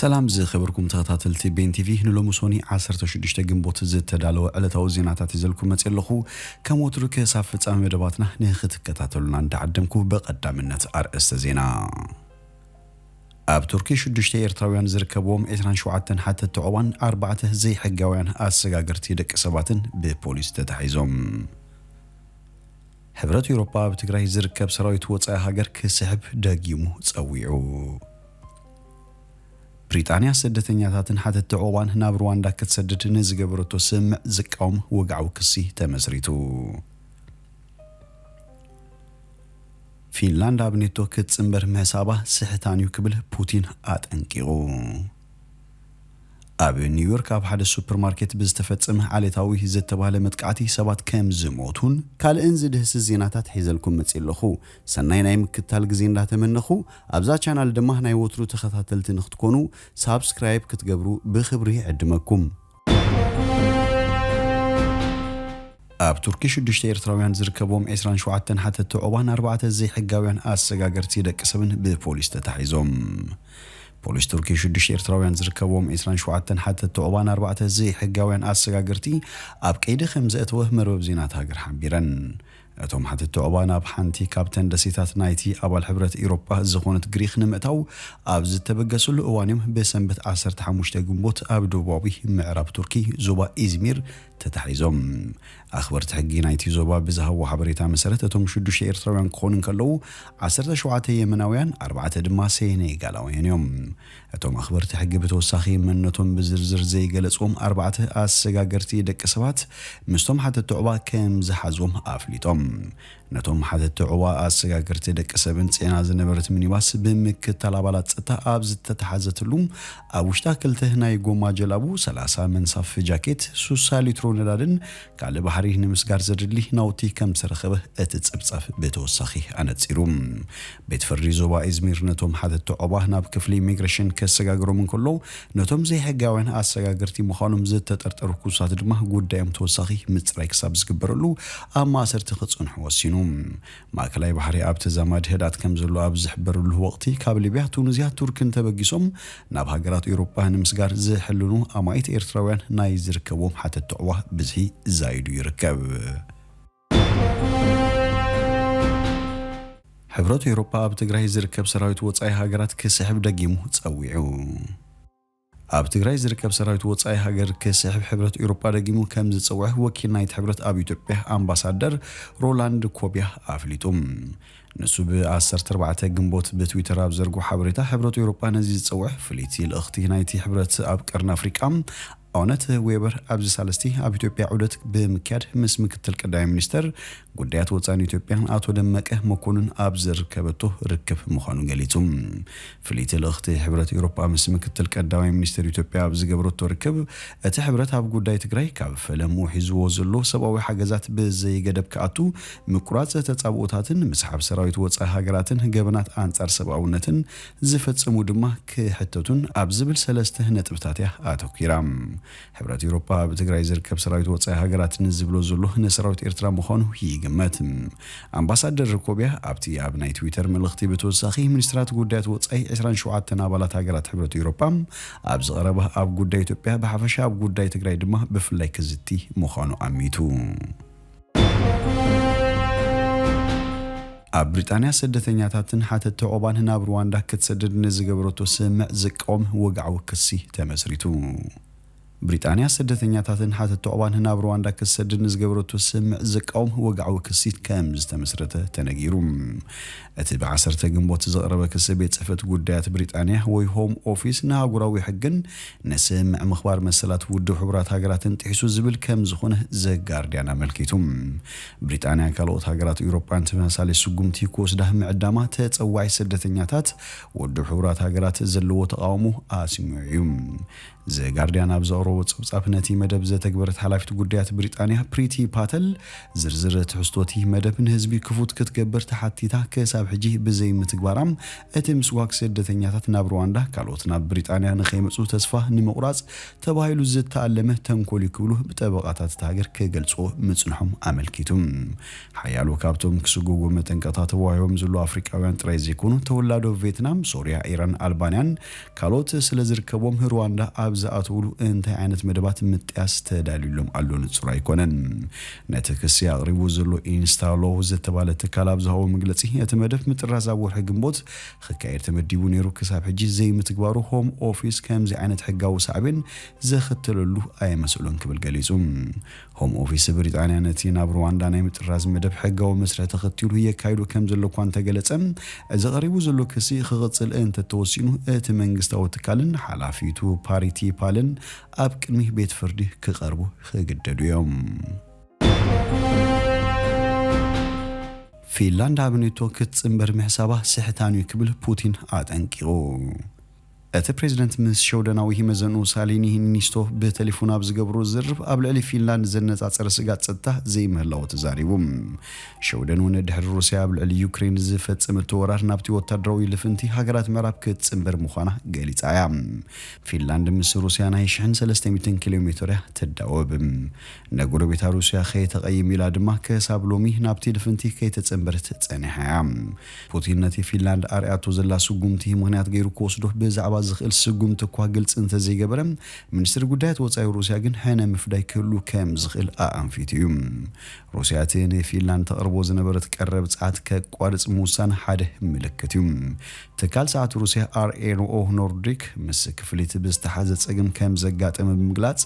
ሰላም ዝኸበርኩም ተኸታተልቲ ቤን ቲቪ፣ ንሎሚ ሶኒ ዓሰርተ ሽዱሽተ ግንቦት ዝተዳለወ ዕለታዊ ዜናታት ይዘልኩም መጽእ ኣለኹ። ከም ወትሩ ክሳብ ፍጻሜ መደባትና ንኽትከታተሉና እንዳዓደምኩ፣ ብቐዳምነት ኣርእስተ ዜና። ኣብ ቱርኪ ሽዱሽተ ኤርትራውያን ዝርከብዎም ዕስራን ሸውዓተን ሓተቲ ዑቕባን ኣርባዕተ ዘይሕጋውያን ኣሰጋገርቲ ደቂ ሰባትን ብፖሊስ ተታሒዞም። ሕብረት ኤውሮጳ ኣብ ትግራይ ዝርከብ ሰራዊት ወጻኢ ሃገር ክስሕብ ደጊሙ ጸዊዑ። ብሪጣንያ ስደተኛታትን ሓተቲ ዑቕባን ናብ ሩዋንዳ ክትሰድድ ንዝገበረቶ ስምምዕ ዝቃወም ወግዓዊ ክሲ ተመስሪቱ። ፊንላንድ ኣብ ኔቶ ክትጽንበር ምሕሳባ ስሕታን እዩ ክብል ፑቲን ኣጠንቂቑ። ኣብ ኒውዮርክ ኣብ ሓደ ሱፐርማርኬት ብዝተፈጸመ ዓሌታዊ ዝተባህለ መጥቃዕቲ ሰባት ከም ዝሞቱን ካልእን ዝድህስስ ዜናታት ሒዘልኩም መጽእ ኣለኹ። ሰናይ ናይ ምክትታል ግዜ እንዳተመነኹ፣ ኣብዛ ቻናል ድማ ናይ ወትሩ ተኸታተልቲ ንክትኮኑ ሳብስክራይብ ክትገብሩ ብኽብሪ ይዕድመኩም። ኣብ ቱርኪ ሽዱሽተ ኤርትራውያን ዝርከብዎም ዕስራን ሸውዓተን ሓተቲ ዑቕባን ኣርባዕተ ዘይሕጋውያን ኣሰጋገርቲ ደቂ ሰብን ብፖሊስ ተታሒዞም። ፖሊስ ቱርኪ ሽዱሽተ ኤርትራውያን ዝርከብዎም ዕስራን ሸውዓተን ሓተቲ ዑቕባን ኣርባዕተ ዘይሕጋውያን ኣሰጋገርቲ ኣብ ቀይዲ ከም ዘእተወ መርበብ ዜናት ሃገር ሓቢረን። እቶም ሓተቲ ዑቕባ ናብ ሓንቲ ካብተን ደሴታት ናይቲ ኣባል ሕብረት ኤውሮጳ ዝኾነት ግሪክ ንምእታው ኣብ ዝተበገስሉ እዋን እዮም ብሰንበት ዓሰርተ ሓሙሽተ ግንቦት ኣብ ደቡባዊ ምዕራብ ቱርኪ ዞባ ኢዝሚር ተታሒዞም። ኣኽበርቲ ሕጊ ናይቲ ዞባ ብዝሃቦ ሓበሬታ መሰረት፣ እቶም ሽዱሽተ ኤርትራውያን ክኾኑ እንከለዉ፣ ዓሰርተ ሸውዓተ የመናውያን፣ ኣርባዕተ ድማ ሴኔጋላውያን እዮም። እቶም ኣኽበርቲ ሕጊ ብተወሳኺ መንነቶም ብዝርዝር ዘይገለጽዎም ኣርባዕተ ኣሰጋገርቲ ደቂ ሰባት ምስቶም ሓተቲ ዑቕባ ከም ዝሓዝዎም ኣፍሊጦም። ነቶም ሓተቲ ዑቕባ ኣሰጋገርቲ ደቂ ሰብን ጽዒና ዝነበረት ሚኒባስ ብምክትታል ኣባላት ጸጥታ ኣብ ዝተታሕዘትሉ፣ ኣብ ውሽጣ ክልተ ናይ ጎማ ጀላቡ፣ ሰላሳ መንሳፍ ጃኬት፣ ሱሳ ሊትሮ ነዳድን ካልእ ባሕሪ ንምስጋር ዘድሊ ናውቲ ከም ዝተረኸበ እቲ ጸብጻብ ብተወሳኺ ኣነጺሩ። ቤት ፍርዲ ዞባ ኢዝሚር ነቶም ሓተቲ ዑቕባ ናብ ክፍሊ ኢሚግሬሽን ከሰጋግሮም እንከሎ፣ ነቶም ዘይሕጋውያን ኣሰጋገርቲ ምዃኖም ዝተጠርጠሩ ክሱሳት ድማ ጉዳዮም ተወሳኺ ምጽራይ ክሳብ ዝግበረሉ ኣብ ማእሰርቲ ክጸንሑ ወሲኑ። ማእከላይ ባሕሪ ኣብ ተዛማዲ ህድኣት ከም ዘሎ ኣብ ዝሕበረሉ ወቕቲ፣ ካብ ሊብያ፣ ቱኒዝያ፣ ቱርክን ተበጊሶም ናብ ሃገራት ኤውሮጳ ንምስጋር ዝሕልኑ ኣማኢት ኤርትራውያን ናይ ዝርከብዎም ሓተቲ ዑቕባ ብዝሒ ዛይዱ ይርከብ። ሕብረት ኤውሮጳ ኣብ ትግራይ ዝርከብ ሰራዊት ወጻኢ ሃገራት ክስሕብ ደጊሙ ጸዊዑ። ኣብ ትግራይ ዝርከብ ሰራዊት ወጻኢ ሃገር ክስሕብ ሕብረት ኤውሮጳ ደጊሙ ከም ዝጸውዐ ወኪል ናይቲ ሕብረት ኣብ ኢትዮጵያ ኣምባሳደር ሮላንድ ኮቢያ ኣፍሊጡ። ንሱ ብ ዓሰርተ ኣርባዕተ ግንቦት ብትዊተር ኣብ ዘርግሖ ሓበሬታ፣ ሕብረት ኤውሮጳ ነዚ ዝጸውዐ ፍልይቲ ልእኽቲ ናይቲ ሕብረት ኣብ ቀርኒ ኣፍሪቃ ኦነት ዌበር ኣብዚ ሳልስቲ ኣብ ኢትዮጵያ ዑደት ብምክያድ ምስ ምክትል ቀዳማይ ሚኒስተር ጉዳያት ወጻኢን ኢትዮጵያን ኣቶ ደመቀ መኮንን ኣብ ዘርከበቶ ርክብ ምዃኑ ገሊጹ። ፍልይቲ ልእኽቲ ሕብረት ኤውሮጳ ምስ ምክትል ቀዳማይ ሚኒስተር ኢትዮጵያ ኣብ ዝገበረቶ ርክብ፣ እቲ ሕብረት ኣብ ጉዳይ ትግራይ ካብ ፈለሙ ሒዝዎ ዘሎ ሰብኣዊ ሓገዛት ብዘይገደብ ክኣቱ፣ ምቁራጽ ተጻብኦታትን ምስሓብ ሰራዊት ወጻኢ ሃገራትን ገበናት ኣንጻር ሰብኣውነትን ዝፈጸሙ ድማ ክሕተቱን ኣብ ዝብል ሰለስተ ነጥብታት እያ ኣተኲራ። ሕብረት ኤውሮጳ ኣብ ትግራይ ዝርከብ ሰራዊት ወጻኢ ሃገራት ንዝብሎ ዘሎ ንሰራዊት ኤርትራ ምዃኑ ይግመት። ኣምባሳደር ኮቢያ ኣብቲ ኣብ ናይ ትዊተር መልእኽቲ ብተወሳኺ፣ ሚኒስትራት ጉዳያት ወጻኢ ዕስራን ሸውዓተን ኣባላት ሃገራት ሕብረት ኤውሮጳ ኣብ ዝቐረበ ኣብ ጉዳይ ኢትዮጵያ ብሓፈሻ ኣብ ጉዳይ ትግራይ ድማ ብፍላይ ክዝቲ ምዃኑ ኣሚቱ። ኣብ ብሪጣንያ ስደተኛታትን ሓተቲ ዑቕባን ናብ ሩዋንዳ ክትሰድድ ንዝገበረቶ ስምምዕ ዝቃወም ወግዓዊ ክሲ ተመስሪቱ። ብሪጣንያ ስደተኛታትን ሓተቲ ዑቕባን ናብ ሩዋንዳ ክትሰድድ ንዝገበረቶ ስምምዕ ዝቃወም ወግዓዊ ክሲ ከም ዝተመስረተ ተነጊሩ። እቲ ብዓሰርተ ግንቦት ዝቐረበ ክሲ፣ ቤት ጽሕፈት ጉዳያት ብሪጣንያ ወይ ሆም ኦፊስ ንኣህጉራዊ ሕግን ንስምምዕ ምኽባር መሰላት ውድብ ሕቡራት ሃገራትን ጥሒሱ ዝብል ከም ዝኾነ ዘጋርድያን ኣመልኪቱ። ብሪጣንያን ካልኦት ሃገራት ኤውሮጳን ተመሳሳሊ ስጉምቲ ክወስዳ ምዕዳማ፣ ተጸዋዒ ስደተኛታት ውድብ ሕቡራት ሃገራት ዘለዎ ተቓውሞ ኣስሚዑ እዩ። ዘጋርድያን ኣብ ዘቕረቦ ጸብጻብ፣ ነቲ መደብ ዘተግበረት ሓላፊት ጉዳያት ብሪጣንያ ፕሪቲ ፓተል፣ ዝርዝር ትሕዝቶቲ መደብ ንህዝቢ ክፉት ክትገብር ተሓቲታ ክሳብ ሕጂ ብዘይምትግባራ፣ እቲ ምስጓግ ስደተኛታት ናብ ሩዋንዳ፣ ካልኦት ናብ ብሪጣንያ ንኸይመጹ ተስፋ ንምቑራጽ ተባሂሉ ዝተኣለመ ተንኮል እዩ ክብሉ ብጠበቓታት እታ ሃገር ክገልጽዎ ምጽንሖም ኣመልኪቱ። ሓያሎ ካብቶም ክስጎጎ መጠንቀቕታ ተዋሂቦም ዘለዉ ኣፍሪቃውያን ጥራይ ዘይኮኑ፣ ተወላዶ ቬትናም፣ ሶርያ፣ ኢራን፣ ኣልባንያን ካልኦት ስለ ዝርከቦም፣ ሩዋንዳ ኣብ ዝኣተውሉ እንታይ ዓይነት መደባት ምጥያስ ተዳልዩሎም ኣሎ ንጹር ኣይኮነን። ነቲ ክሲ ኣቕሪቡ ዘሎ ኢንስታሎ ዝተባለ ትካል ኣብ ዝሃቦ መግለጺ፣ እቲ መደብ ምጥራዝ ኣብ ወርሒ ግንቦት ክካየድ ተመዲቡ ነይሩ፣ ክሳብ ሕጂ ዘይምትግባሩ ሆም ኦፊስ ከምዚ ዓይነት ሕጋዊ ሳዕቤን ዘኸተለሉ ኣይመስሎን ክብል ገሊጹ። ሆም ኦፊስ ብሪጣንያ ነቲ ናብ ሩዋንዳ ናይ ምጥራዝ መደብ ሕጋዊ መስርሕ ተኸቲሉ የካይዶ ከም ዘሎ እኳ እንተገለጸ፣ እዚ ቀሪቡ ዘሎ ክሲ ክቕጽል እንተተወሲኑ፣ እቲ መንግስታዊ ትካልን ሓላፊቱ ፓሪቲ ፓልን ኣብ ቅድሚ ቤት ፍርዲ ክቐርቡ ክግደዱ እዮም። ፊንላንድ ኣብ ኔቶ ክትጽንበር ምሕሳባ ስሕታን እዩ ክብል ፑቲን ኣጠንቂቑ። እቲ ፕሬዝደንት ምስ ሸውደናዊ መዘንኡ ሳሊኒ ኒኒስቶ ብቴሌፎን ኣብ ዝገብሮ ዝርርብ፣ ኣብ ልዕሊ ፊንላንድ ዘነጻጸረ ስጋት ጸጥታ ዘይምህላዉ ተዛሪቡ። ሸውደን እውን ድሕሪ ሩስያ ኣብ ልዕሊ ዩክሬን ዝፈጸመቶ ወራር ናብቲ ወታደራዊ ልፍንቲ ሃገራት ምዕራብ ክትጽንበር ምዃና ገሊጻ እያ። ፊንላንድ ምስ ሩስያ ናይ ሽሕን ሰለስተ ሚእትን ኪሎ ሜትር እያ ትዳወብ። ንጎረቤታ ሩስያ ከይተቐይም ኢላ ድማ ክሳብ ሎሚ ናብቲ ልፍንቲ ከይተጸንበረት ጸኒሓ እያ። ፑቲን ነቲ ፊንላንድ ኣርኣያቶ ዘላ ስጉምቲ ምኽንያት ገይሩ ክወስዶ ብዛዕባ ዝኽእል ስጉምቲ እኳ ግልጺ እንተዘይገበረ፣ ሚኒስትሪ ጉዳያት ወጻኢ ሩስያ ግን ሕነ ምፍዳይ ክህሉ ከም ዝኽእል ኣኣንፊቱ እዩ። ሩስያ እቲ ንፊንላንድ ተቕርቦ ዝነበረት ቀረብ ጸዓት ከቋርጽ ምውሳን ሓደ ምልክት እዩ። ትካል ሰዓት ሩስያ ኣርኤንኦ ኖርዲክ ምስ ክፍሊት ብዝተሓዘ ጸገም ከም ዘጋጠመ ብምግላጽ፣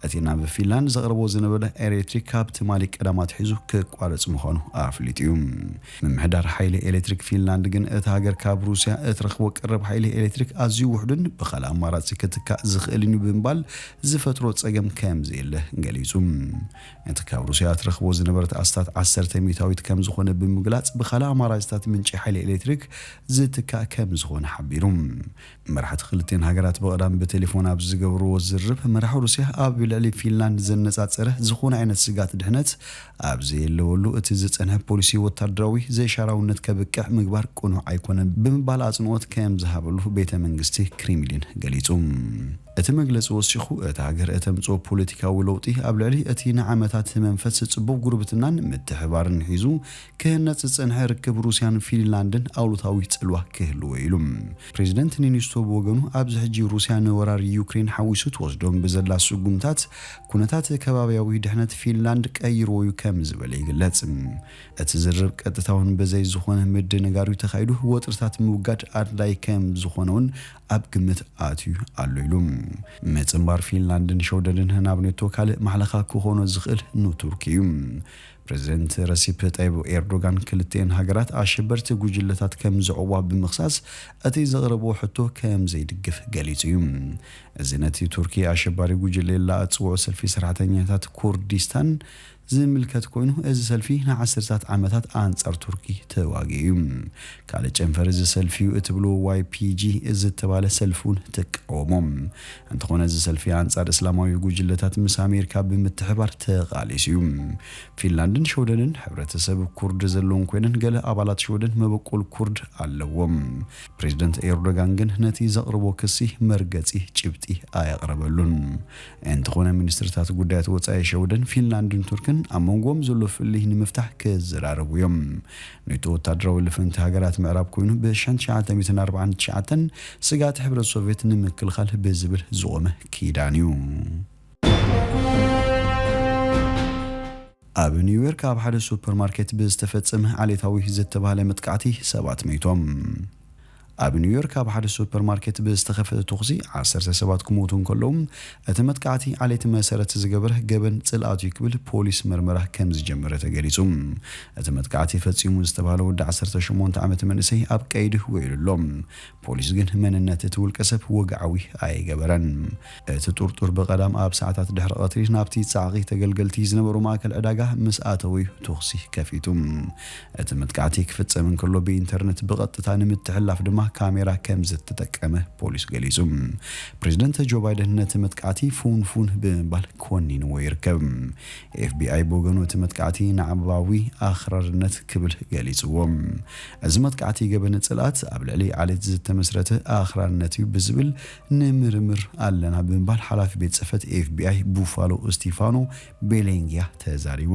እቲ ናብ ፊንላንድ ዘቕርቦ ዝነበረ ኤሌክትሪክ ካብ ትማሊ ቀዳም ኣትሒዙ ክቋረጽ ምዃኑ ኣፍሊጡ እዩ። ምምሕዳር ሓይሊ ኤሌክትሪክ ፊንላንድ ግን፣ እታ ሃገር ካብ ሩስያ እትረኽቦ ቀረብ ሓይሊ ኤሌክትሪክ ኣዝዩ ውሑድን ብኻልእ ኣማራጺ ክትካእ ዝኽእልን እዩ ብምባል ዝፈጥሮ ጸገም ከም ዘየለ ገሊጹ። እቲ ካብ ሩስያ እትረኽቦ ዝነበረት ኣስታት ዓሰርተ ሚእታዊት ከም ዝኾነ ብምግላጽ፣ ብኻልእ ኣማራጺታት ምንጪ ሓይሊ ኤሌክትሪክ ዝትካእ ከም ዝኾነ ሓቢሩ። መራሕቲ ክልቲኤን ሃገራት ብቐዳም ብቴሌፎን ኣብ ዝገብርዎ ዝርርብ፣ መራሒ ሩስያ ኣብ ልዕሊ ፊንላንድ ዘነጻጸረ ዝኾነ ዓይነት ስጋት ድሕነት ኣብ ዘየለወሉ፣ እቲ ዝጸንሐ ፖሊሲ ወታደራዊ ዘይሻራውነት ከብቅዕ ምግባር ቅኑዕ ኣይኮነን ብምባል ኣጽንኦት ከም ዝሃበሉ ቤተ መንግስቲ ክሪምሊን ገሊጹ። እቲ መግለጺ ወሲኹ፣ እታ ሃገር እተምጽኦ ፖለቲካዊ ለውጢ ኣብ ልዕሊ እቲ ንዓመታት መንፈስ ጽቡቕ ጉርብትናን ምትሕባርን ሒዙ ክህነጽ ዝጸንሐ ርክብ ሩስያን ፊንላንድን ኣሉታዊ ጽልዋ ክህልዎ ኢሉ። ፕሬዚደንት ኒኒስቶ ብወገኑ፣ ኣብዚ ሕጂ ሩስያ ንወራር ዩክሬን ሓዊሱ ትወስዶም ብዘላ ስጉምታት፣ ኩነታት ከባብያዊ ድሕነት ፊንላንድ ቀይርዎ እዩ ከም ዝበለ ይግለጽ። እቲ ዝርርብ ቀጥታውን ብዘይ ዝኾነ ምድንጋር እዩ ተኻይዱ፣ ወጥርታት ምውጋድ ኣድላይ ከም ዝኾነ እውን ኣብ ግምት ኣትዩ ኣሎ ኢሉ። ምጽንባር ፊንላንድን ሸውደንን ናብ ኔቶ ካልእ ማሕለኻ ክኾኖ ዝኽእል ንቱርኪ እዩ። ፕሬዚደንት ረሲፕ ጠይብ ኤርዶጋን ክልቲኤን ሃገራት ኣሸበርቲ ጉጅለታት ከም ዘዕዋ ብምኽሳስ፣ እቲ ዘቕረቦ ሕቶ ከም ዘይድግፍ ገሊጹ እዩ። እዚ ነቲ ቱርኪ ኣሸባሪ ጉጅለ ኢላ እትጽውዖ ሰልፊ ሰራሕተኛታት ኩርዲስታን ዝምልከት ኮይኑ፣ እዚ ሰልፊ ንዓሰርታት ዓመታት ኣንጻር ቱርኪ ተዋጊኡ እዩ። ካልእ ጨንፈር እዚ ሰልፊ እዩ እትብሎ ዋይ ፒ ጂ ዝተባለ ሰልፊ እውን ትቃወሞ። እንተኾነ፣ እዚ ሰልፊ ኣንጻር እስላማዊ ጉጅለታት ምስ ኣሜሪካ ብምትሕባር ተቓሊሱ እዩ። ፊንላንድን ሸውደንን ሕብረተሰብ ኩርድ ዘለዎም ኮይነን፣ ገለ ኣባላት ሸውደን መበቆል ኩርድ ኣለዎም። ፕሬዚደንት ኤርዶጋን ግን ነቲ ዘቕርቦ ክሲ መርገጺ ጭብጢ ኣየቕረበሉን። እንተኾነ፣ ሚኒስትርታት ጉዳያት ወጻኢ ሸውደን፣ ፊንላንድን ቱርክን ኣብ መንጎኦም ዘሎ ፍልልይ ንምፍታሕ ክዘራረቡ እዮም። ኔቶ ወታደራዊ ልፍንቲ ሃገራት ምዕራብ ኮይኑ፣ ብ ሽሕን ትሽዓተ ሚእትን ኣርባዓን ትሽዓተን ስግኣት ሕብረት ሶቭየት ንምክልኻል ብዝብል ዝቖመ ኪዳን እዩ። ኣብ ኒውዮርክ ኣብ ሓደ ሱፐርማርኬት ብዝተፈጸመ ዓሌታዊ ዝተባህለ መጥቃዕቲ ሰባት ሞይቶም። ኣብ ኒውዮርክ ኣብ ሓደ ሱፐርማርኬት ብዝተኸፍተ ተኹሲ ዓሰርተ ሰባት ክሞቱ እንከለዉ፣ እቲ መጥቃዕቲ ዓሌት መሰረት ዝገበረ ገበን ጽልኣት እዩ ክብል ፖሊስ መርመራ ከም ዝጀመረ ተገሊጹ። እቲ መጥቃዕቲ ፈጺሙ ዝተባህለ ወዲ ዓሰርተ ሸሞንተ ዓመት መንእሰይ ኣብ ቀይዲ ውዒሉ ኣሎ። ፖሊስ ግን መንነት እቲ ውልቀ ሰብ ወግዓዊ ኣይገበረን። እቲ ጥርጡር ብቐዳም ኣብ ሰዓታት ድሕሪ ቀትሪ ናብቲ ጻዕቒ ተገልገልቲ ዝነበሩ ማእከል ዕዳጋ ምስ ኣተወ እዩ ተኹሲ ከፊቱ። እቲ መጥቃዕቲ ክፍጸም እንከሎ ብኢንተርነት ብቐጥታ ንምትሕልላፍ ድማ ካሜራ ከም ዝተጠቀመ ፖሊስ ገሊጹ። ፕሬዝደንት ጆ ባይደን ነቲ መጥቃዕቲ ፉንፉን ብምባል ኮኒንዎ ይርከብ። ኤፍቢኣይ ብወገኑ እቲ መጥቃዕቲ ናዕባዊ ኣኽራርነት ክብል ገሊጽዎ። እዚ መጥቃዕቲ ገበን ጽልኣት ኣብ ልዕሊ ዓሌት ዝተመስረተ ኣኽራርነት እዩ ብዝብል ንምርምር ኣለና ብምባል ሓላፊ ቤት ጽሕፈት ኤፍቢኣይ ቡፋሎ ስቲፋኖ ቤሌንጊያ ተዛሪቡ።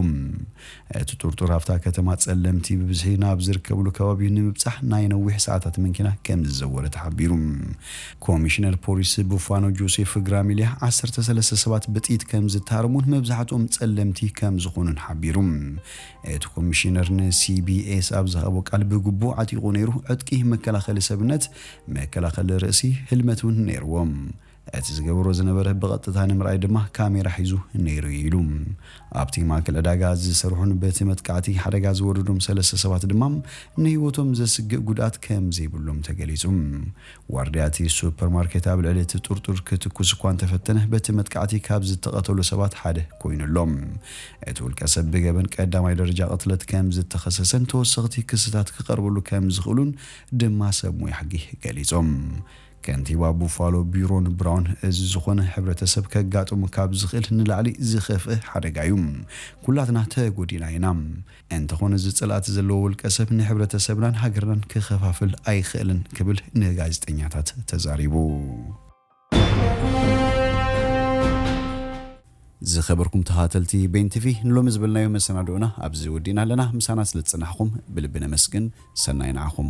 እቲ ጥርጡር ኣብታ ከተማ ጸለምቲ ብብዝሒ ናብ ዝርከብሉ ከባቢ ንምብጻሕ ናይ ነዊሕ ሰዓታት መኪና ከም ዝዘወረ ተሓቢሩ። ኮሚሽነር ፖሊስ ቡፋኖ ጆሴፍ ግራሚሊያ ዓሰርተ ሰለስተ ሰባት ብጥይት ከም ዝተሃረሙን መብዛሕትኦም ጸለምቲ ከም ዝኾኑን ሓቢሩ። እቲ ኮሚሽነር ንሲቢኤስ ኣብ ዝሃቦ ቃል ብግቡእ ዓጢቑ ነይሩ፣ ዕጥቂ፣ መከላኸሊ ሰብነት፣ መከላኸሊ ርእሲ፣ ህልመት እውን ነይርዎም። እቲ ዝገብሮ ዝነበረ ብቐጥታ ንምርኣይ ድማ ካሜራ ሒዙ ነይሩ ኢሉ። ኣብቲ ማእከል ዕዳጋ ዝሰርሑን በቲ መጥቃዕቲ ሓደጋ ዝወረዶም ሰለስተ ሰባት ድማ ንህይወቶም ዘስግእ ጉድኣት ከም ዘይብሎም ተገሊጹ። ዋርድያ እቲ ሱፐርማርኬት ኣብ ልዕሊ እቲ ጥርጡር ክትኩስ እኳ እንተፈተነ በቲ መጥቃዕቲ ካብ ዝተቐተሉ ሰባት ሓደ ኮይኑ ኣሎ። እቲ ውልቀ ሰብ ብገበን ቀዳማይ ደረጃ ቅትለት ከም ዝተኸሰሰን ተወሰኽቲ ክስታት ክቐርበሉ ከም ዝኽእሉን ድማ ሰብ ሞያ ሕጊ ገሊጾም። ከንቲባ ቡፋሎ ቢሮን ብራውን እዚ ዝኾነ ሕብረተሰብ ከጋጥሙ ካብ ዝኽእል ንላዕሊ ዝኸፍአ ሓደጋ እዩ። ኩላትና ተጎዲና ኢና። እንተኾነ እዚ ጽልኣት ዘለዎ ውልቀ ሰብ ንሕብረተሰብናን ሃገርናን ክኸፋፍል ኣይኽእልን ክብል ንጋዜጠኛታት ተዛሪቡ። ዝኸበርኩም ተኸታተልቲ ቤን ቲቪ ንሎሚ ዝበልናዮ መሰናድኦና ኣብዚ ወዲእና ኣለና። ምሳና ስለ ዝጸናሕኩም ብልቢ ነመስግን። ሰናይ ንዓኹም።